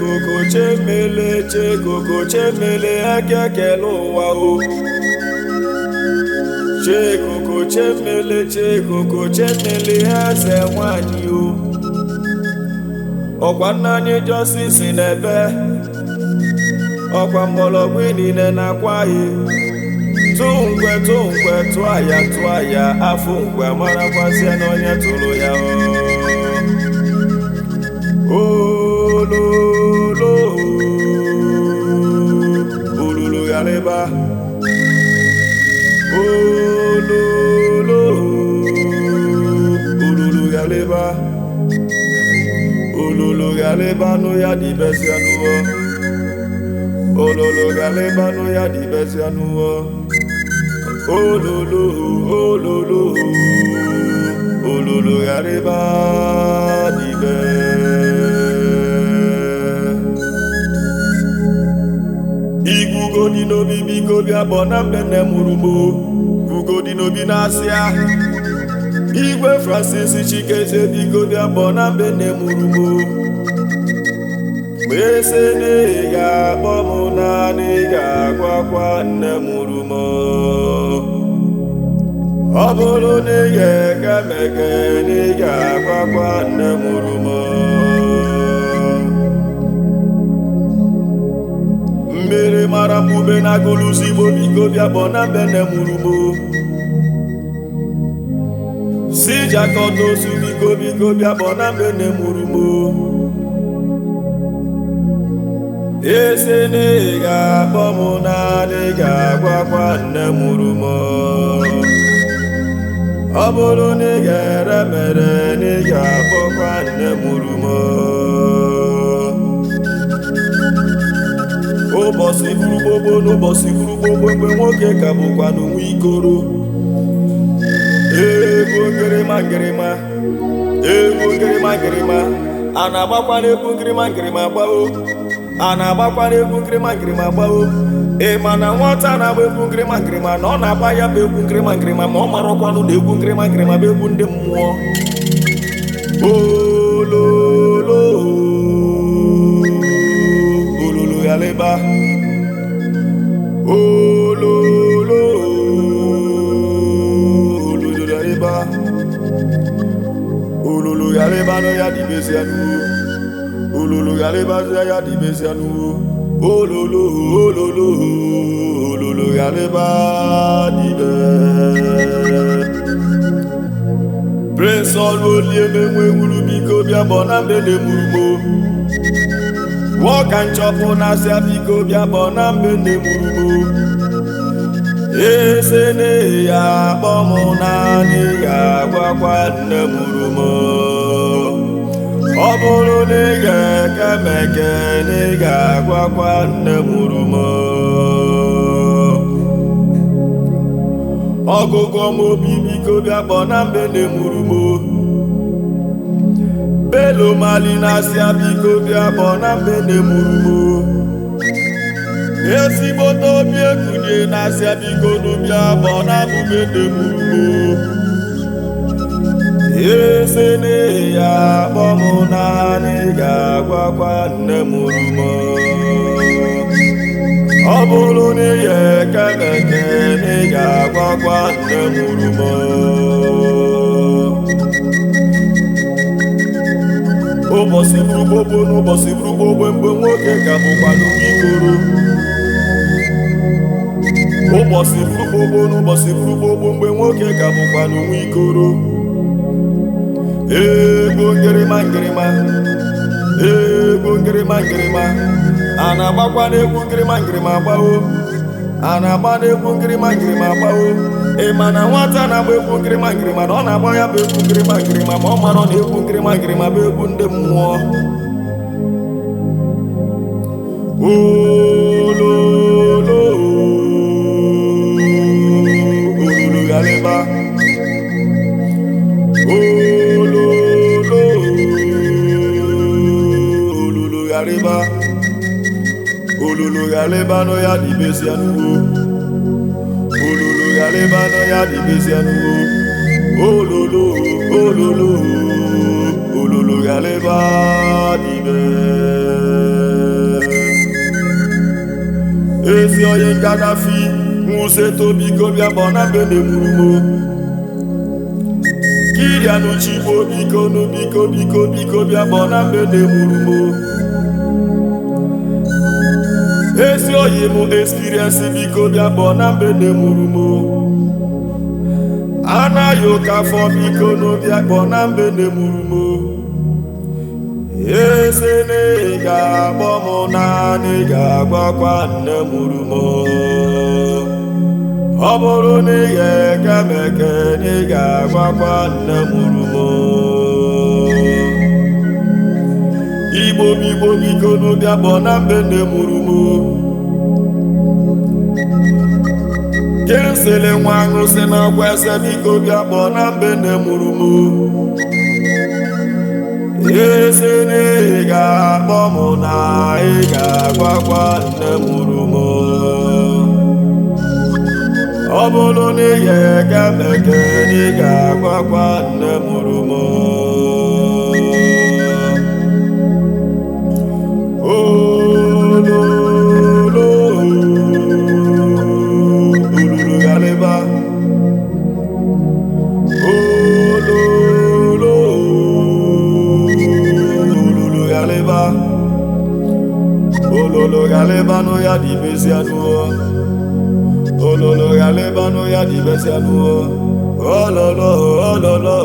Chekoko chemele chekoko chemele ekekele ụwa o. Chekoko chemele chekoko chemele eze nwanyị o. Ọkwa nna anyị Justice n'ebe ọkwa mgbọrọgwụ niile na-akwaghị tụ nkwe tụ nkwe tụọ ya tụọ ya afọ nkwe marakwazie na onye tụrụ ya o. Ololo ololo gharịba ololo ololo gharịba ololo gharịba nụ ya dịbezianụọ ololo gharịba nụ ya dịbezianụọ ololo ololo ololo gharịba dịbe. Igwugodi n'obi biko bịa kpọ na mbe nne mụrụ m o. Gwugodi n'obi na-asịa Igwe Francis Chikezie biko bịa kpọ na mbe nne mụrụ m o. Ma ese na ị ga-akpọ m naanị ị ga-agwakwa nne mụrụ m o. Ọ bụrụ na ị ga-eke meke na ị ga-agwakwa nne mụrụ m o. Mmiri mara mkpube na agụlụzi Igbo biko bịa kpọ na mbe nne mụrụ m o. Si jakọta ozu biko biko bịa kpọ na mbe nne mụrụ m o. Ese na ị ga-akpọ m naanị ị ga-agwakwa nne mụrụ m o. Ọ bụrụ na ị ga-ere mere na ị ga-akpọkwa nne mụrụ m o. Ụbọchị buru gbogbo n'ụbọchị buru gbogbo mgbe nwoke ka bụkwa n'onwe ikoro. Egwu ngịrịma ngịrịma, egwu ngịrịma ngịrịma, a na-agbakwa n'egwu ngịrịma ngịrịma gbao, a na-agbakwa n'egwu ngịrịma ngịrịma gbao. Ị ma na nwata na-agba egwu ngịrịma ngịrịma na ọ na-agba ya bụ egwu ngịrịma ngịrịma ma ọ marọkwanụ na egwu ngịrịma ngịrịma bụ egwu ndị mmụọ. Ololo ololo ghalịba ololo ololo ghalịba ololo ghalịba nọ ya dịbezianụ ololo ghalịba nọ ya dịbezianụ ololo ololo ololo ghalịba dịbe. Prince Ọlụolieme nwe nwuru biko bịa kpọ na mbe nne mụrụ m o. Nwoke nchọpụ na-asịa biko bịa kpọ na mbe nne mụrụ m o. Ese na ị ga-akpọ m naanị ị ga-agwakwa nne mụrụ m o. Ọ bụrụ na ị ga-eke meke na ị ga-agwakwa nne mụrụ m o. Ọgụgụ m obi biko bịa kpọ na mbe nne mụrụ m o. Bello Mali na-asịa biko bịa kpọ na mbe nne mụrụ m o. Ezigbote obi ekunye na-asịa biko nụ bịa kpọ na mbe nne mụrụ m o. Ese na ị ga-akpọ m naanị ị ga-agwakwa nne mụrụ m o. Ọ bụrụ na ị ga-eke meke na ị ga-agwakwa nne mụrụ m o. Ụbọchị buru gbogbo n'ụbọchị buru gbogbo mgbe nwoke ka bụkwa n'onwe ikoro. Ụbọchị buru gbogbo n'ụbọchị buru gbogbo mgbe nwoke ka bụkwa n'onwe ikoro. Egwu ngịrịma ngịrịma, egwu ngịrịma ngịrịma, a na-agbakwa n'egwu ngịrịma ngịrịma gbao, a na-agba n'egwu ngịrịma ngịrịma gbao. Ị ma na nwata na-agba egwu ngịrịma ngịrịma na ọ na-agba ya bụ egwu ngịrịma ngịrịma ma ọ marọ na egwu ngịrịma ngịrịma bụ egwu ndị mmụọ. Ololo ololo ghalịba ololo ololo ghalịba ololo ghalịba nọ ya dịbezianụ o. Ololo ghalịba nọ ya dịbezianụ o. Ololo ololo ololo ghalịba dịbe. Ezi onye Ngadafi nwuseto biko bịa kpọọ na mbe na-egburu m. Kirianụ Chigbo biko nụ biko biko biko bịa kpọọ na mbe na-egburu m. Ezi oyi m experience biko bịa kpọọ na mbe na-egburu m. Anaghị ụka afọ biko nụ bịa kpọọ na mbe na-egburu m. Eze na ị ga-akpọ m naanị ga-agwakwa nne mụrụ m. Ọ bụrụ na ị ga-eke m eke na ị ga-agwakwa nne mụrụ m. Igbo bigbo biko nụ bịa kpọọ na mbe nne mụrụ m. Kensịlị nwa aṅụsị na akwa ese biko bịa kpọọ na mbe nne mụrụ m. Eze na ị ga-akpọ m na ị ga-agwakwa nne mụrụ m. Ọ bụrụ na ị ga-eke m eke na ị ga-agwakwa nne mụrụ m. Ololo olulu galiba. Ololo olulu galiba. Ololo galiba no ya di besi anu o. Ololo galiba no ya di besi anu o. Ololo ololo.